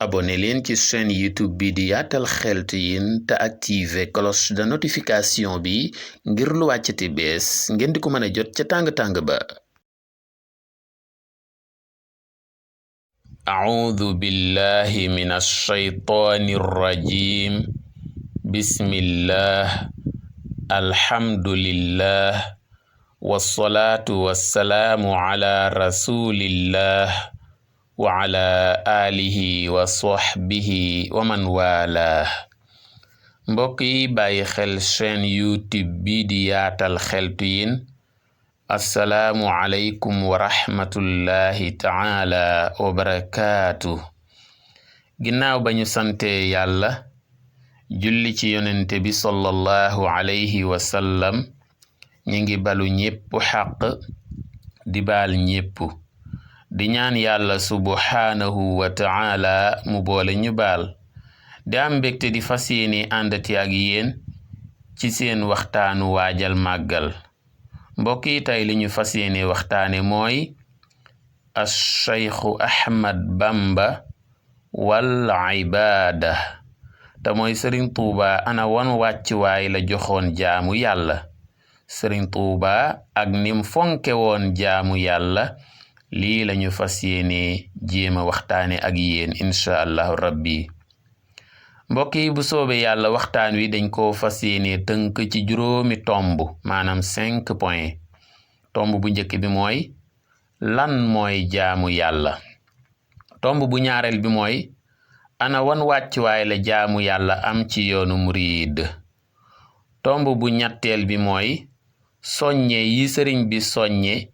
abonné leen ci chaîne YouTube bi di Yaatal Xeltu Yin te activer cloche de notification bi ngir lu wàccati bees ngeen di ko mën a jot ca tàng-tàng ba. A'uudu billahi minash shaytaanir rajiim. Bismillah, alhamdulillah, wassalaatu wassalaamu ala rasulillah wa ala alihi wa sahbihi wa man wala. mbokk yi bàyyi xel chaîne YouTube bi di Yaatal Xeltu Yin, assalaamu aleykum wa rahmatullahi taala wa barakaatu. ginnaaw ba ñu sante yàlla julli ci yonente bi sallallahu alayhi wa sallam, ñi ngi balu ñépp xaq di baal ñépp, di ñaan yàlla subhaanahu wa taala mu boole ñu baal. di am mbégte di fas yéene àndati ak yéen ci seen waxtaanu waajal màggal. mbokk yi tey li ñu fas yéene waxtaane mooy ash-Shaykhu Ahmad Bamba wal ibaada, te mooy Sëriñ Tuuba ana wan wàccuwaay la joxoon jaamu yàlla. Sëriñ Tuuba ak nim fonke woon jaamu yàlla, lii lañu fas yéene jéema waxtaane ak yéen incha allahu rabbi. mbokk yi bu soobe yàlla waxtaan wi dañ ko fas yéene tënk ci juróomi tomb, maanaam 5 points. tomb bu njëkk bi mooy lan mooy jaamu yàlla. tomb bu ñaareel bi mooy ana wan wàccuwaay la jaamu yàlla am ci yoonu muriid. tomb bu ñetteel bi mooy soññe yi sëriñ bi soññe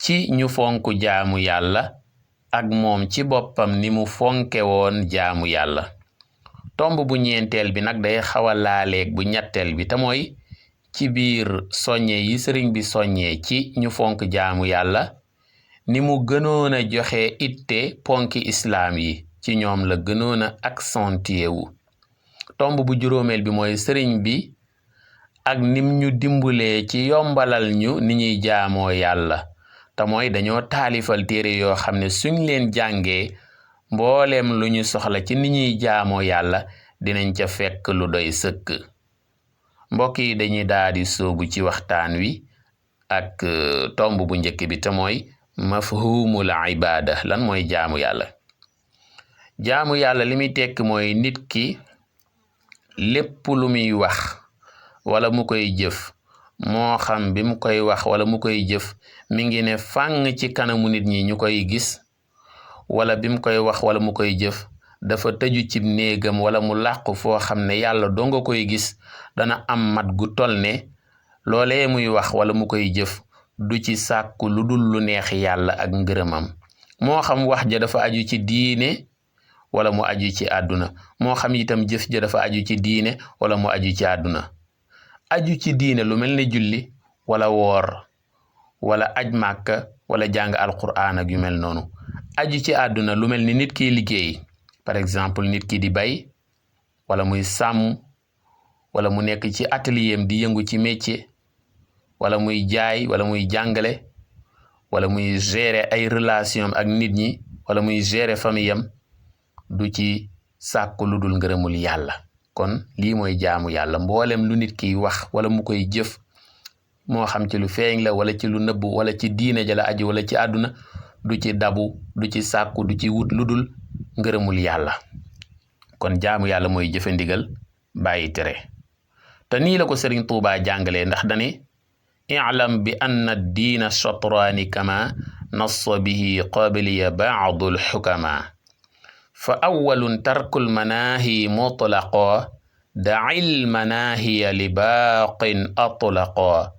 ci ñu fonk jaamu yàlla ak moom ci boppam ni mu fonke woon jaamu yàlla. tomb bu ñeenteel bi nag day xawa laaleeg bu ñetteel bi te mooy ci biir soññe yi sëriñ bi soññee ci ñu fonk jaamu yàlla, ni mu gënoon a joxe itte ponki islaam yi, ci ñoom la gënoon a accentué wu. tomb bu juróomeel bi mooy sëriñ bi ak nim ñu dimbulee ci yombalal ñu ni ñuy jaamoo yàlla, te mooy dañoo taalifal téere yoo xam ne suñ leen jàngee mbooleem lu ñu soxla ci ni ñuy jaamoo yàlla dinañ ca fekk lu doy sëkk. mbokk yi dañuy daadi soobu ci waxtaan wi ak tomb bu njëkk bi te mooy mafhumul ibaada. lan mooy jaamu yàlla? jaamu yàlla li muy tekk mooy nit ki lépp lu muy wax wala mu koy jëf, moo xam bi mu koy wax wala mu koy jëf mi ngi ne fàng ci kanamu nit ñi ñu koy gis, wala bi mu koy wax wala mu koy jëf dafa tëju ci néegam wala mu làqu foo xam ne yàlla doo nga koy gis, dana am mat gu tol ne loolee muy wax wala mu koy jëf du ci sàkku lu dul lu neex yàlla ak ngërëmam. moo xam wax ja dafa aju ci diine wala mu aju ci àdduna, moo xam itam jëf ja dafa aju ci diine wala mu aju ci àdduna. aju ci diine lu mel ne julli wala woor wala aj màkka wala jàng alquraan ak yu mel noonu. aju ci àdduna lu mel ni nit ki liggéey, par exemple nit ki di bay wala muy sàmm wala mu nekk ci atelier di yëngu ci métier, wala muy jaay wala muy jàngale wala muy gérer ay relation ak nit ñi wala muy gérer famille am, du ci sàkku lu dul ngërëmul yàlla. kon lii mooy jaamu yàlla. mboolem lu nit ki wax wala mu koy jëf, moo xam ci lu feeñ la wala ci lu nëbbu wala ci diine ja la aju wala ci àdduna, du ci dabu, du ci sàkku, du ci wut lu dul ngërëmul yàlla. kon jaamu yàlla mooy jëfe ndigal bàyyi tere. te nii la ko Sëriñ Tuubaa jàngalee, ndax dane i'lam bi anna diina shatraani kama nassa bihi qabliya ba'du al-hukama fa awwalun tarkul manaahi mutlaqa da'il manaahiya li baaqin atlaqa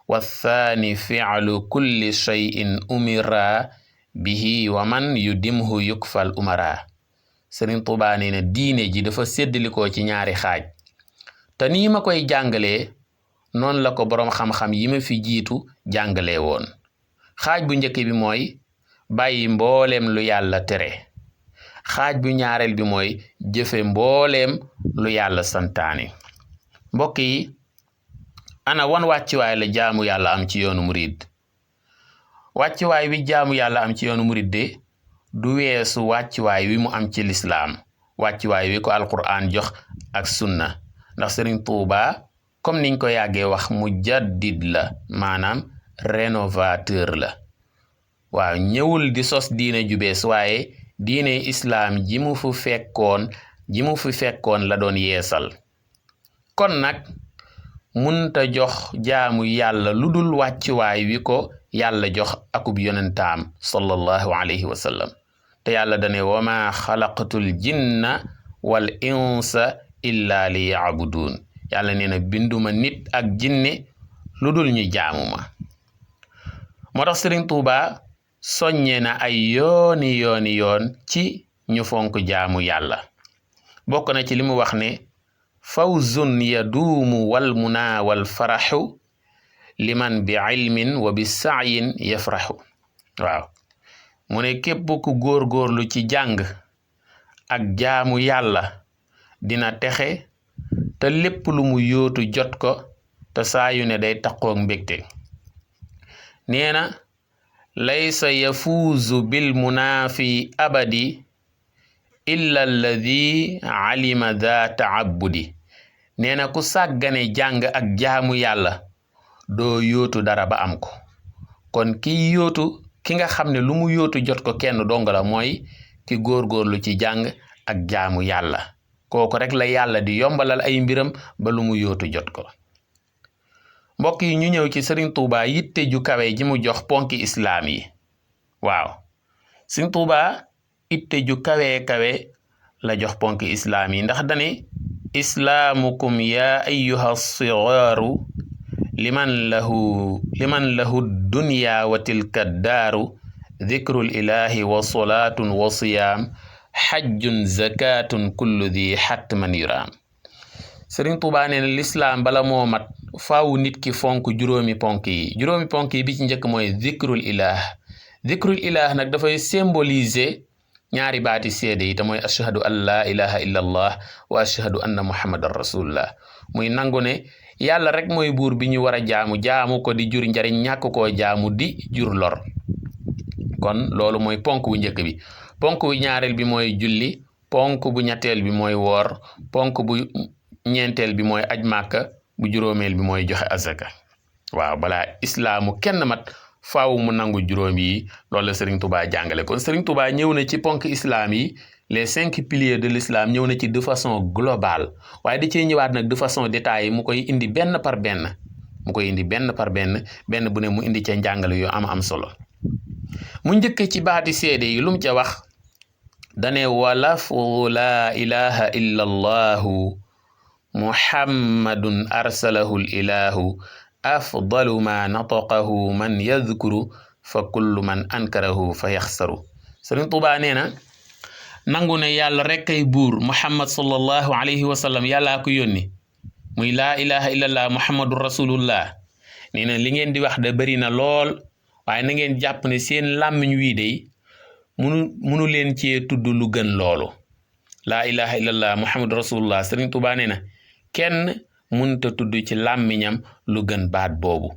wa thaani fi'lu kulli shay'in umira bihi wa man yudimhu yukfal umara. Sëriñ Tuubaa nee na diine ji dafa séddalikoo ci ñaari xaaj, te nii ma koy jàngalee noonu la ko boroom xam-xam yi ma fi jiitu jàngalee woon. xaaj bu njëkk bi mooy bàyyi mbooleem lu yàlla tere. xaaj bu ñaareel bi mooy jëfe mbooleem lu yàlla santaane. mbokk yi, ana wan wàccuwaay la jaamu yàlla am ci yoonu murid? wàccuwaay wi jaamu yàlla am ci yoonu murid de du weesu wàccuwaay wi mu am ci lislaam wàccuwaay wi ko alquran jox ak sunna ndax Sëriñ Tuuba comme niñ ko yàggee wax mujaddid la maanaam rénovateur la waaw ñëwul di sos diine ju bees waaye diine islaam ji mu fi fekkoon la doon yeesal kon nag munta jox jaamu yàlla lu dul wàccuwaay wi ko yàlla jox akub yonentaam sallallahu alayhi wa sallam te yàlla dane wa ma xalaqatul jinna wal insa illa li yaabuduun yàlla nee na binduma nit ak jinne lu dul ñu jaamu ma moo tax Sëriñ Tuuba soññe na ay yooni yoon ci ñu fonk jaamu yàlla bokk na ci li mu wax ne fawzun yaduumu wal munaa wal faraxu liman bi ilmin wa bi sa'yin yafraxu waaw mu ne képp ku góorgóorlu ci jàng ak jaamu yàlla dina texe te lépp lu mu yóotu jot ko te saayu ne day taqoog mbégte nee na laysa yafuuzu bil munaafi abadi illa alladi alima daa taabudi nee na ku sàggane jàng ak jaamu yàlla doo yóotu dara ba am ko kon ki nga xam ne lu mu yóotu jot ko kenn dong la mooy ki góorgóorlu ci jàng ak jaamu yàlla kooku rek la yàlla di yombalal ay mbiram ba lu mu yóotu jot ko mbokk yi ñu ñëw ci Sëriñ Tuuba yitte ju kawe ji mu jox ponki islaam yi waaw Sëriñ Tuuba yitte ju kawe la jox ponki islaam yi ndax dane islaamukum yaa ayyuha sigaaru liman lahu dunya wa tilka daaru dhikrul ilahi wa salaatun wa siyaam xajjun zakatun kullu di xatman yuraam Sëriñ Tuuba nee na lislaam bala moo mat faaw nit ki fonk juróomi ponk yi bi ci njëkk mooy dhikrul ilah nag dafay symboliser ñaari baati seede yi te mooy ashhadu an laa ilaha illa allah wa ashhadu anna muhammadan rasulullah muy nangu ne yàlla rek mooy buur bi ñu war a jaamu ko di jur njariñ ñàkk koo jaamu di jur lor kon loolu mooy ponk bu njëkk bi ponk bu ñaareel bi mooy julli ponk bu ñetteel bi mooy woor ponk bu ñeenteel bi mooy aj màkka bu juróomeel bi mooy joxe azaka waaw balaa islaamu kenn mat faaw mu nangu juróom yi loolu la Sëriñ Tuuba jàngale kon Sëriñ Tuuba ñëw na ci ponk islam yi les 5 piliers de l'islam ñëw na ci de façon globale waaye da cee ñëwaat nag de façon détaillée mu koy indi benn par benn benn bu ne mu indi ca njàngale yu am solo mu njëkk ci baati seede yi lu mu ca wax dane walafu laa ilaha illa allahu muhammadun arsalahu ilahu afdalu ma nataqahu man yadhkuru fa kullu man ankarahu fa yaxsaru Sëriñ Tuuba nee na nangu ne yàlla rek kay buur muhammad sallallahu alayhi wa sallam yàllaa ko yónni muy laa ilaha illallah muhammadun rasulullah nee na li ngeen di wax da bëri na lool waaye na ngeen jàpp ne seen làmmiñ wii day munu leen cee tudd lu gën loolu laa ilaha illallah muhammadun rasulullah Sëriñ Tuuba nee na kenn munta tudd ci làmmiñam lu gën baat boobu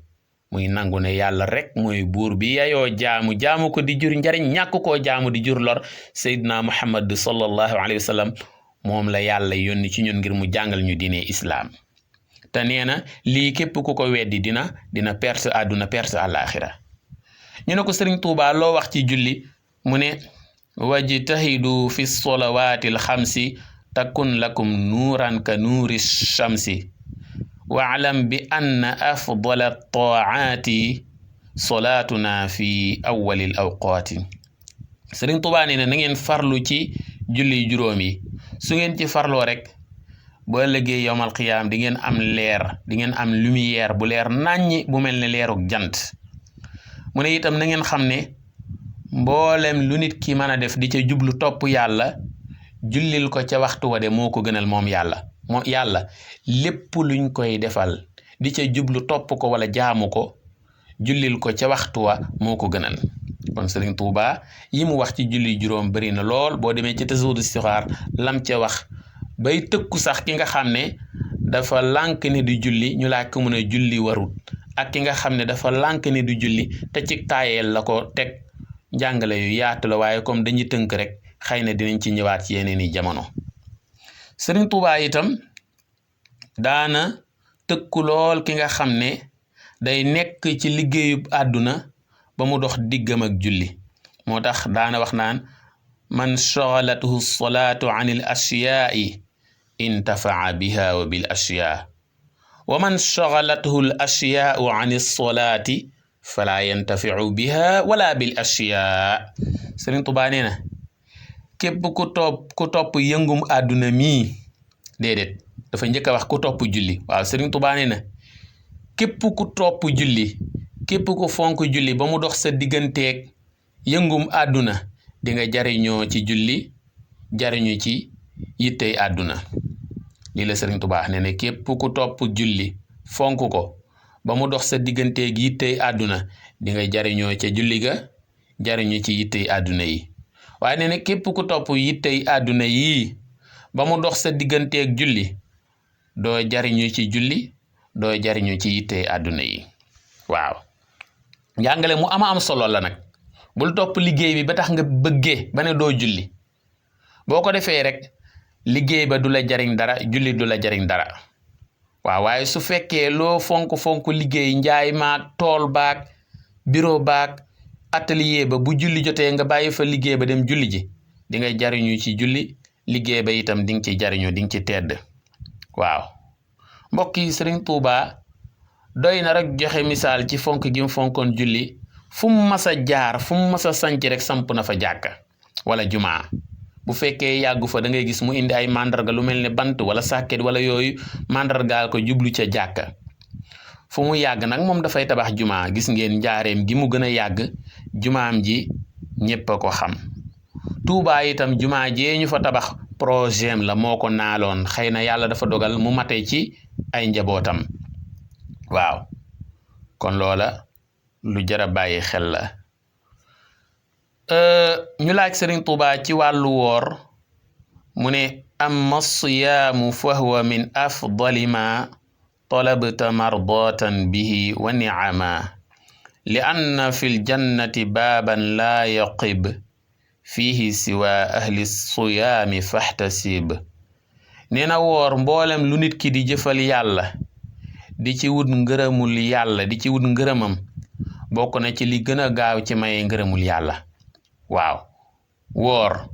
muy nangu ne yàlla rek mooy buur bi yayoo jaamu ko di jur njariñ ñàkk koo jaamu di jur lor Seydina Muhammad sallallahu alayhi wa sallam moom la yàlla yónni ci ñun ngir mu jàngal ñu diine islaam te nee na lii képp ku ko weddi dina perte àdduna perte àllaaxira ñu ne ko Sëriñ Tuuba loo wax ci julli mu ne wajtahidu fi solawaatil xamsi takun lakum nuuran ka nuuri shamsi waalam bi anna afdala taaati solaatuna fi awwalil awqaati Sëriñ Tuuba nee na ngeen farlu ci julli juróom yi su ngeen ci farloo rek bu ëllëgee yowmal qiyaam di ngeen am leer di ngeen am lumière bu leer nàññi bu mel ne leeruk jant mu ne itam na ngeen xam ne mboolem lu nit ki mën a def di ca jublu topp yàlla jullil ko ca waxtu wa de moo ko gënal moom yàlla lépp luñ koy defal di ca jublu topp ko wala jaamu ko jullil ko ca waxtu wa moo ko gënal kon Sëriñ Tuuba yi mu wax ci julli juróom bari na lool boo demee ci Tazawudu Sixaar lam ca wax bay tëkku sax ki nga xam ne dafa lànk ne du julli ñu laaj ko mën a julli warut ak ki nga xam ne dafa lànk ne du julli te ci taayeel la ko teg njàngale yu yaatu la waaye comme dañuy tënk rek xëy na dinañ ci ñëwaat ci yeneen i jamono. Sëriñ Tuubaa itam daana tëkku lool ki nga xam ne day nekk ci liggéeyub àdduna ba mu dox diggam ak julli moo tax daana wax naan man shagalathu salaatu an il ashyaa'i intafaa biha wa bil ashyaa wa man shagalathu al ashyaa'u an is-salaati fala yantafiu biha wala bil ashyaa. Sëriñ Tuubaa nee na képp ku topp yëngum àdduna mii déedéet dafa njëkk a wax ku topp julli. waaw Sëriñ Tuubaa nee na képp ku topp julli képp ku fonk julli ba mu dox sa digganteeg yëngum àdduna di nga jariñoo ci julli jariñu ci yittey àdduna. lii la Sëriñ Tuubaa nee na képp ku topp julli fonk ko ba mu dox sa digganteeg yittey àdduna di nga jariñoo ca julli ga jariñu ci yittey àdduna yi. waaye nee na képp ku topp yittey àdduna yii ba mu dox sa digganteeg julli doo jariñu ci julli doo jariñu ci yittey àdduna yi. waaw njàngale mu am solo la nag. bul topp liggéey bi ba tax nga bëggee ba ne doo julli boo ko defee rek liggéey ba du la jariñ dara julli du la jariñ dara. waaw waaye su fekkee loo fonk liggéey njaay maag tool baag bureau baag atelier ba bu julli jotee nga bàyyi fa liggéey ba dem julli ji di nga jariñu ci julli liggéey ba itam di nga ci jariñu di nga ci tedd. waaw mbokk yi Sëriñ Tuubaa doy na rek joxe misaal ci fonk gi mu fonkoon julli fu mu mas a jaar fu mu mas a sanc rek samp na fa jàkka wala jumaa. bu fekkee yàggu fa da ngay gis mu indi ay mandarga lu mel ne bant wala sàkket wala yooyu mandargaal ko jublu ca jàkka. fu mu yàgg nag moom dafay tabax jumaa. gis ngeen njaareem gi mu gën a yàgg jumaam ji ñépp a ko xam. Tuubaa itam jumaa jee ñu fa tabax projet la moo ko naaloon xëy na yàlla dafa dogal mu mate ci ay njabootam. waaw kon loola lu jara bàyyi xel la. ñu laaj Sëriñ Tuubaa ci wàllu woor mu ne amma siyaamu fa huwa min afdali ma talabta mardatan bihi wa ni'ama li anna fi ljannati baaban laa yaqib fihi siwa ahli siyaami fahtasib. nee na woor mboolem lu nit ki di jëfal yàlla di ci wut ngërëmul yàlla di ci wut ngërëmam bokk na ci li gën a gaaw ci maye ngërëmul yàlla. waaw woor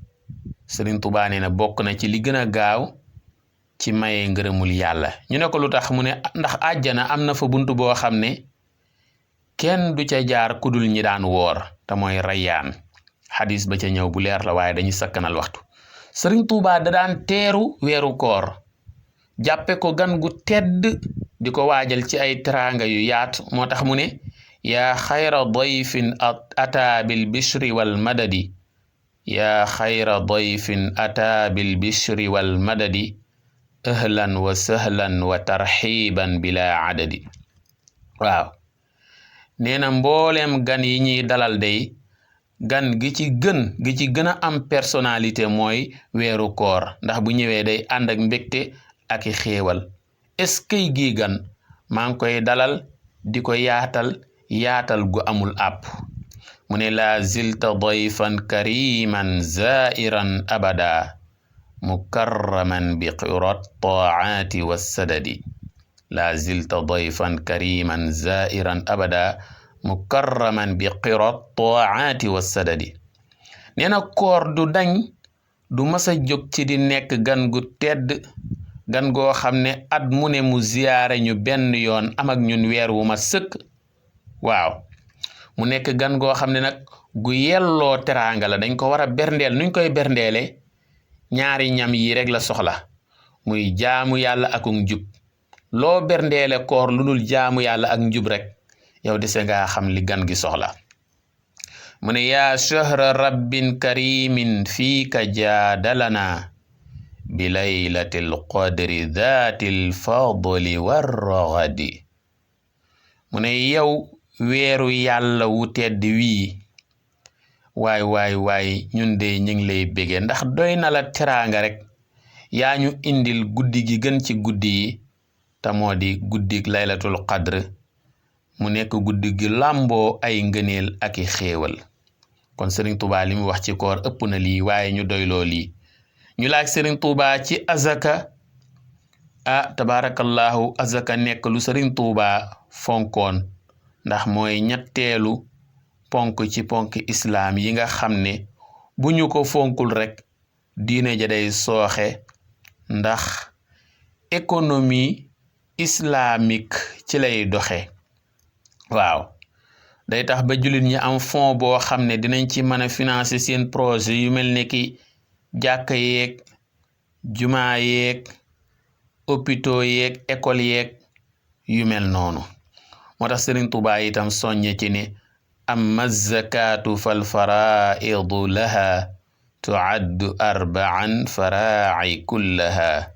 Sëriñ Tuubaa nee na bokk na ci li gën a gaaw ci maye ngërëmul yàlla. ñu ne ko lu tax mu ne ndax àjjana am na fa buntu boo xam ne kenn du ca jaar kudul ñi daan woor te mooy rayyaan. xadis ba ca ñëw bu leer la waaye dañuy sakkanal waxtu. Sëriñ Tuubaa da daan teeru weeru koor jàppe ko gan gu tedd di ko waajal ci ay teraanga yu yaatu moo tax mu ne yaa xayra dayfin ataa bil bishri wal madadi yaa xayra dayfin ataa bil bishri wal madadi ahlan wa sahlan wa tarxiiban bila adadi. waaw nee na mbooleem gan yi ñuy dalal day gan gi ci gën a am personnalité mooy weeru koor ndax bu ñëwee day ànd ak mbégte ak i xéewal. est-ce que gi gan maa ngi koy dalal di ko yaatal gu amul àpp. mu ne laa zilta dayfan kariman zairan abada mukarraman bi qirat taati wassadadi. laa zilta dayfan kariman zairan abada mukarraman bi qirat taati wassadadi. nee na koor du dañ du masa jóg ci di nekk gan gu tedd gan goo xam ne at mu ne mu ziyaare ñu benn yoon am ak ñun weer wu ma sëkk. waaw mu nekk gan goo xam ne nag gu yelloo teraanga la dañ ko war a berndeel nuñ koy berndeele ñaari ñam yi rek la soxla muy jaamu yàlla ak njub. loo berndeele koor lu dul jaamu yàlla ak njub rek yow dese nga xam li gan gi soxla. mu ne yaa shahra rabbin karimin fiika jaadalana bi laylatil qadri dhaatil fadli warragadi. mu ne yow weeru yàlla wu tedd wii waay ñun de ñu ngi lay bége ndax doy na la teraanga rek yaa ñu indil guddi gi gën ci guddi yi te moo di guddig laylatul qadr mu nekk guddi gi làmboo ay ngëneel ak i xéewal. kon Serigne Touba li mu wax ci koor ëpp na lii waaye ñu doyloo lii ñu laaj Serigne Touba ci azaka tabarakallahu azaka nekk lu Serigne Touba fonkoon ndax mooy ñetteelu ponk ci ponk islaam yi nga xam ne bu ñu ko fonkul rek diine ja day sooxe ndax économie islamique ci lay doxe waaw day tax ba jullit ñi am fond boo xam ne dinañ ci mën a financer seen projet yu mel ne ki jàkka yeeg jumaa yeeg hôpitaux yeeg école yeeg yu mel noonu moo tax Serigne Touba itam soññe ci ne amma zakatu fal faraidu laha tuaddu arba'an faraa'i kullaha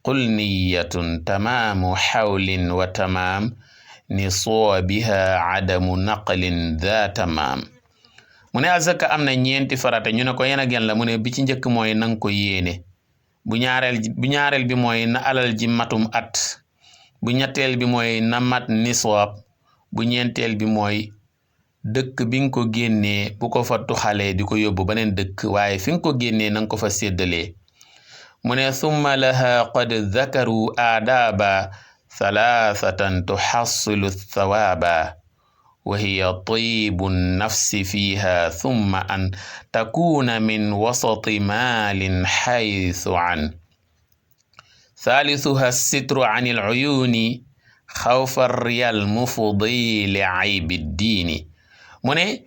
qul niyatun tamaamu xawlin wa tamaam nisaabiha adamu naqlin dha tamaam mu ne azaka am na ñeenti farata ñu ne ko yéen a gen la mu ne bi ci njëkk mooy nang ko yéene bu ñaareel bi mooy na alal ji matum at bu ñetteel bi mooy na mat nisaab bu ñeenteel bi mooy dëkk bi nga ko génnee bu ko fa tuxalee di ko yóbbu beneen dëkk waaye fi nga ko génnee nanga ko fa séddalee mu ne summa laha qad dhakaru aadaaba thalathatan tuhassilu thawaaba wa hiya tibu nafsi fiha thumma an takuna min wasati maalin haythu an thalithuha sitru an al-uyuni xawfa riyal mufdi li aybi diini mu ne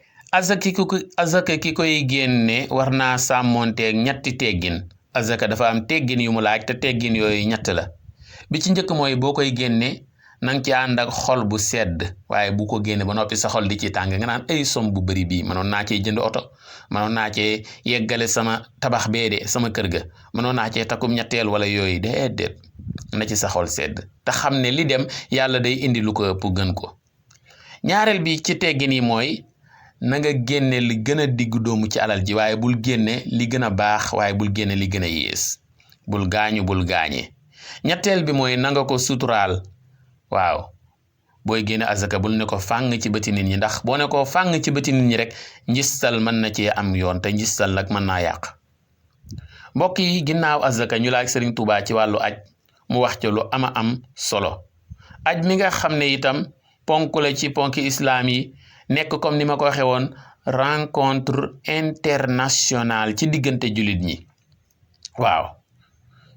azaka ki koy génne war naa sàmmoonteeg ñetti teggin azaka dafa am teggin yu mu laaj te teggin yooyu ñett la bi ci njëkk mooy boo koy génne nang ci ànd ak xol bu sedd waaye bu ko génne ba noppi sa xol di ci tàng nga naan ay som bu bëri bii mënoon naa cee jënd oto mënoon naa cee yeggale sama tabax bee de sama kër ga mënoon naa cee takkum ñetteel wala yooyu déedéet na ci sa xol sedd te xam ne li dem yàlla day indi lu ko ëpp gën ko ñaareel bi ci teggin yi mooy na nga génne li gën a diggu doomu ci alal ji waaye bul génne li gën a baax waaye bul génne li gën a yées bul gaañu bul gaañe ñetteel bi mooy na nga ko suturaal waaw booy génne azaka bul ne ko fàng ci bëti nit ñi ndax boo ne ko fàng ci bëti nit ñi rek njistal mën na ci am yoon te njistal nag mën naa yàq mbokk yi ginnaaw azaka ñu laaj Serigne Touba ci wàllu aj mu wax ca lu ama am solo aj mi nga xam ne itam ponk la ci ponki islaam yi nekk comme ni ma ko waxee woon rencontre internationale ci diggante jullit ñi waaw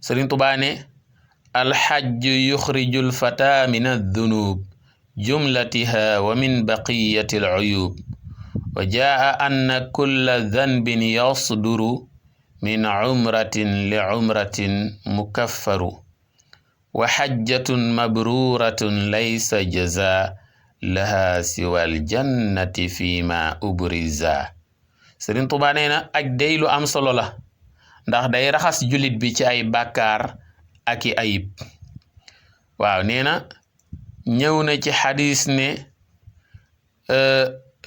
Serigne Touba ne alxajju yuxrijul fata min addunub jumlatiha wa min baqiyati aluyub wa jaa anna kulla danbin yasduru min umratin li umratin mukaffaru wa xajjatun mabruratun laysa jaza laha siwal jannati fima ubriza Serigne Touba nee na aj day lu am solo la ndax day raxas jullit bi ci ay bàkkaar ak i ayib waaw nee na ñëw na ci xadis ne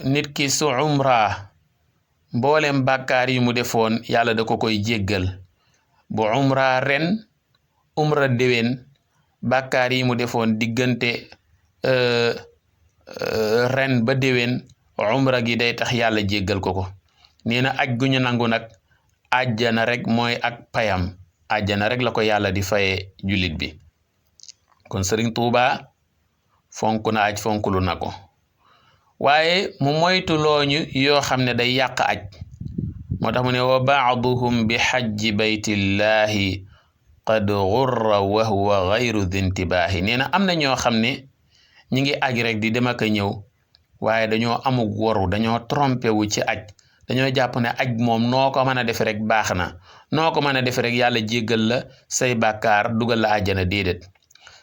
nit ki su umra mboolem bàkkaar yi mu defoon yàlla da ko koy jéggal bu umra ren umra déwén bàkkaar yi mu defoon diggante ren ba déwén umra gi day tax yàlla jéggal ko ko nee na aj gu ñu nangu nag àjjana rek mooy ak payam àjjana rek la ko yàlla di faye jullit bi kon Serigne Touba fonk na aj fonkulu na ko waaye mu moytu looñu yoo xam ne day yàq aj moo tax mu ne wa baaduhum bi xajji baytillahi qad gurra wa huwa gayru dintibaahi nee na am na ñoo xam ne ñi ngi aj rek di dem ak a ñëw waaye dañoo amug waru dañoo trompé wu ci aj dañoo jàpp ne aj moom noo ko mën a def rek baax na noo ko mën a def rek yàlla jéggal la say bàkkaar dugal la àjjana déedéet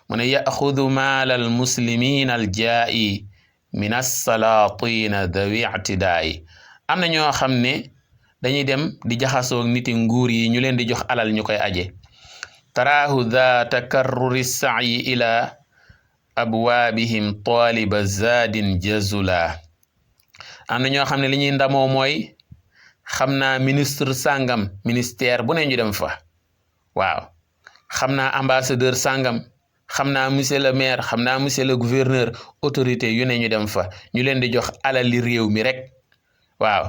mu ne yaxudu maal al muslimin al jaa'i min assalatina dawi ictidaayi am na ñoo xam ne dañuy dem di jaxasoog niti nguur yi ñu leen di jox alal ñu koy aje taraahu daa takarruri sa'yi ila abwaabihim taaliba zaadin jazula am na ñoo xam ne li ñuy ndamoo mooy xam naa ministre sàngam ministère bu ne ñu dem fa waaw xam naa ambassadeur sàngam xam naa monsieur le maire xam naa monsieur le gouverneur autorité yu ne ñu dem fa ñu leen di jox alali réew mi rek waaw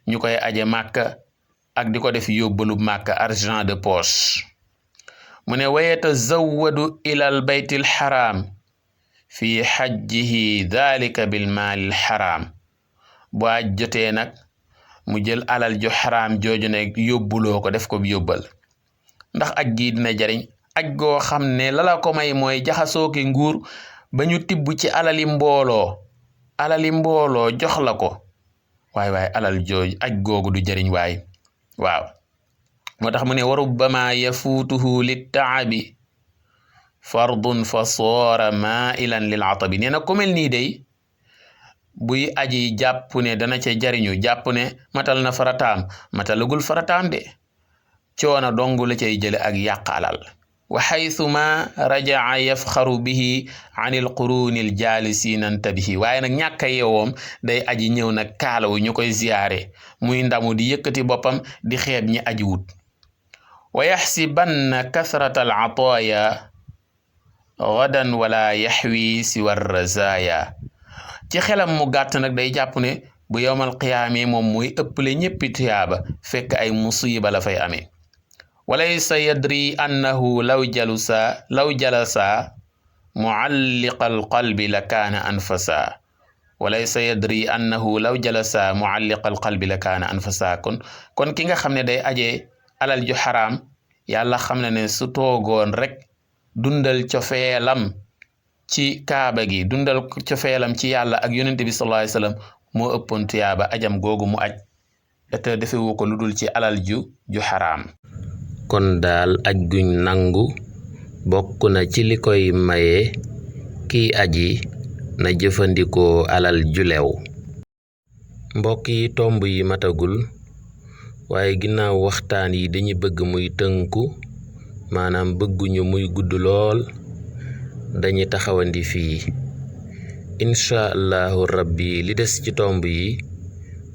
ñu koy aje màkka ak di ko def yóbbalu màkka argent de poche mu ne wa yatazawwadu ilal baytil xaraam fi xajjihi dalika bil maalil xaraam bu aj jotee nag mu jël alal ju xaraam jooju ne yóbbuloo ko def ko yóbbal ndax aj gi dina jariñ aj goo xam ne lala ko may mooy jaxasoo ki nguur ba ñu tibb ci alali mbooloo jox la ko waay alal jooju aj googu du jariñ waay waaw moo tax mu ne wa rubbama yafuutuhu littaabi fardun fa soora mailan lil atabi nee na ku mel nii day buy aji jàpp ne dana ca jariñu jàpp ne matal na farataam matalagul farataam de coono dong la cay jële ak yàq alal wa xaytuma rajaa yafxaru bihi anil qurunil jaalisiina ntabihi waaye nag ñàkk a yeewoom day aji ñëw nag kaalawu ñu koy ziyaare muy ndamu di yëkkati boppam di xeeb ñi aji wut wa yaxsibanna kasrata al ataaya gadan wala yaxwi siwa razaya ci xelam mu gàtt nag day jàpp ne bu yowmal qiyaame moom muy ëpple ñéppi tuyaaba fekk ay musiba la fay amee walaysa yadri annahu law jalasa mualliqa alqalbi la kaana anfasa walaysa yadri annahu law jalasa mualliqa alqalbi la kaana anfasa kon ki nga xam ne day aje alal ju xaraam yàlla xam na ne su toogoon rek dundal cofeelam ci kaaba gi dundal cofeelam ci yàlla ak yonente bi sallallahu alayhi wasallam moo ëppoon tuyaaba ajam googu mu aj te defewu ko lu dul ci alal ju xaraam kon daal aj guñ nangu bokk na ci li koy maye kiy aji na jëfandikoo alal ju lew mbokk yi tomb yi matagul waaye ginnaaw waxtaan yi dañu bëgg muy tënku maanaam bëgguñu muy gudd lool dañuy taxawandi fii incha allahu rabbi li des ci tomb yi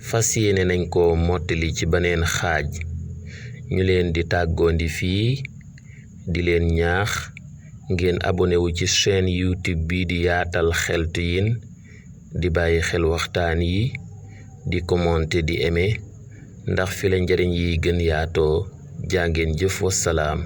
fas yéene nañ ko mottali ci beneen xaaj ñu leen di tàggoondi fii di leen ñaax ngeen abonné wu ci chaîne YouTube bi di Yaatal Xeltu Yin di bàyyi xel waxtaan yi di commenter di aimer ndax fi la njariñ yi gën yaatoo jàngeen jëf wassalaam